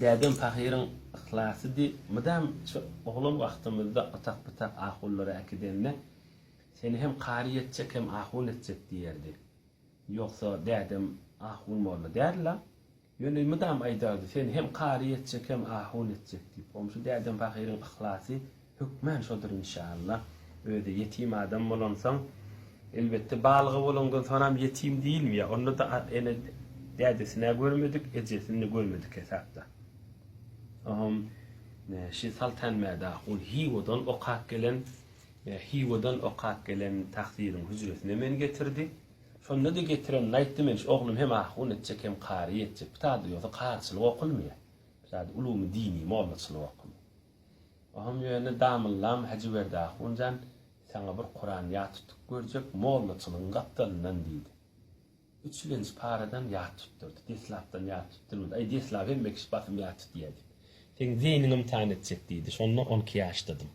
Dädem pahyryň yhlasydy. Mydam şu oglan wagtymyzda otak-butak ahunlara äkidende, Seni hem kary etjek, hem ahun etjek diýerdi. Ýogsa dädem ahun molla däl-la. Ýöne mydam aýdardy, Seni hem kary etjek, hem ahun etjek diýip. Goňşy dädem pahyryň yhlasy hökmän şodur inşalla. Özi ýetim adam bolansoň, elbetde balygy bolandan sonam ýetim diýilmeýär. Onda-da ene dädesini-ä görmedik, ejesini-de görmedik hesapda. Oňam şi Saltanmädi ahun Hywadan okap gelen, Hywadan okap gelen Tahsyryň hüjresine meni getirdi. Şonda-da getirenini aýtdy, men şu oglum hem ahun etjek, hem kary etjek. Bu taýda ýogsa karyçylyk okulmaýar. Bu taýda ulumy dini mollaçylyk okulýar. Oňam ýöne damyllam Hajyberdi ahun jan, saňa bir Kuran ýat tutup görjek, mollaçylygyň gapdalyndan diýdi. Üçülenji paradan ýat tutdurdy. Deslapdan ýat tutdurmady. Aý, deslap hemme kişi basym ýat tutýar diýip. Seň zeýniňi ymtahan etjek diýdi. Şonda on iki ýaşdadym.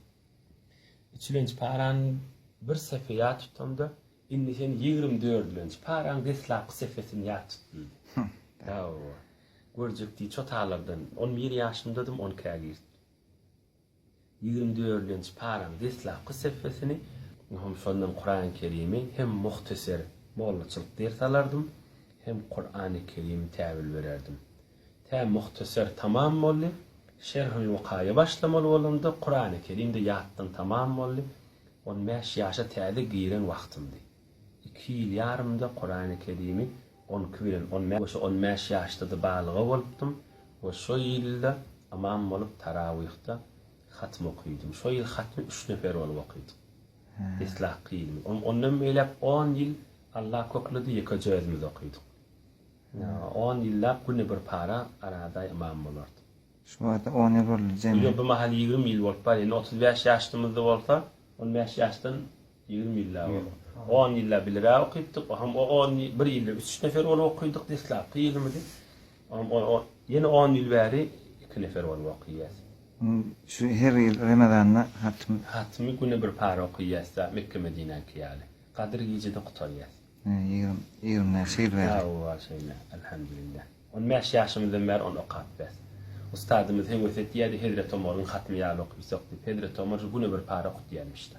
Üçülenji parany bir sepe ýat tutamda, Indi sen ýigrimi dördülenji paraň deslapky sefesini ýat tut diýdi. Hawa. Görjek diý, çotalardan. On bir ýaşymdadym, on ikä girdim. Ýigrimi dördülenji paraň deslapky sefesini, hem şondan Kurany Kerimi, hem muhteser mollaçylyk ders alardym, hem Kurany Kerimi täwil bererdim. Tä muhteser tamam boldy, Şerhül Wikaýa başlamaly bolamda Kurany Kerim-de ýatdan tamam boldy. On bäş ýaşa täze giren wagtymdy. Iki ýyl ýarymda Kurany Kerimi on iki bilen on we şo on bäş ýaşda-da balyga bolupdym we şo ýylda ymam bolup tarawyhda hatym okydym. Şo ýyl hatmy üç nefer bolup okydyk. Deslapky ýylymyz. Ondan beýläk on ýyl Allah kökledi ýekeje özümiz okydyk. On ýyllap günde bir para Aradaý ymam bolardy. Şu wagta on ýyl boldy jemi. Ýok, bu mahal 20 ýyl bolup bar. Indi 35 ýaşdymyzda bolsa, 15 ýaşdan 20 ýyl boldy. 10 ýylla bilirä okypdyk. O hem o 10 ýyl, bir ýylda 3 nefer bolup okydyk deslapky ýylymyzy. O hem o ýene 10 ýyl bäri 2 nefer bolup okyýas. Şu her ýyl Remezanda hatym. Hatymy güne bir para okyýas-da, Mekge-Medinäki ýaly. Gadyr gijede gutarýas. Ýigrimi, ýigrimi näçe ýyl bäri. Hawa, şeýle. Elhamdülillah. On bäş ýaşymyzdan bäri ony okap bäs. Ustadymyz höwes etýärdi, Hezreti Omaryň hatmy ýaly okuysak diýip. Hezreti Omar şu güne bir para okutýarmyş-da.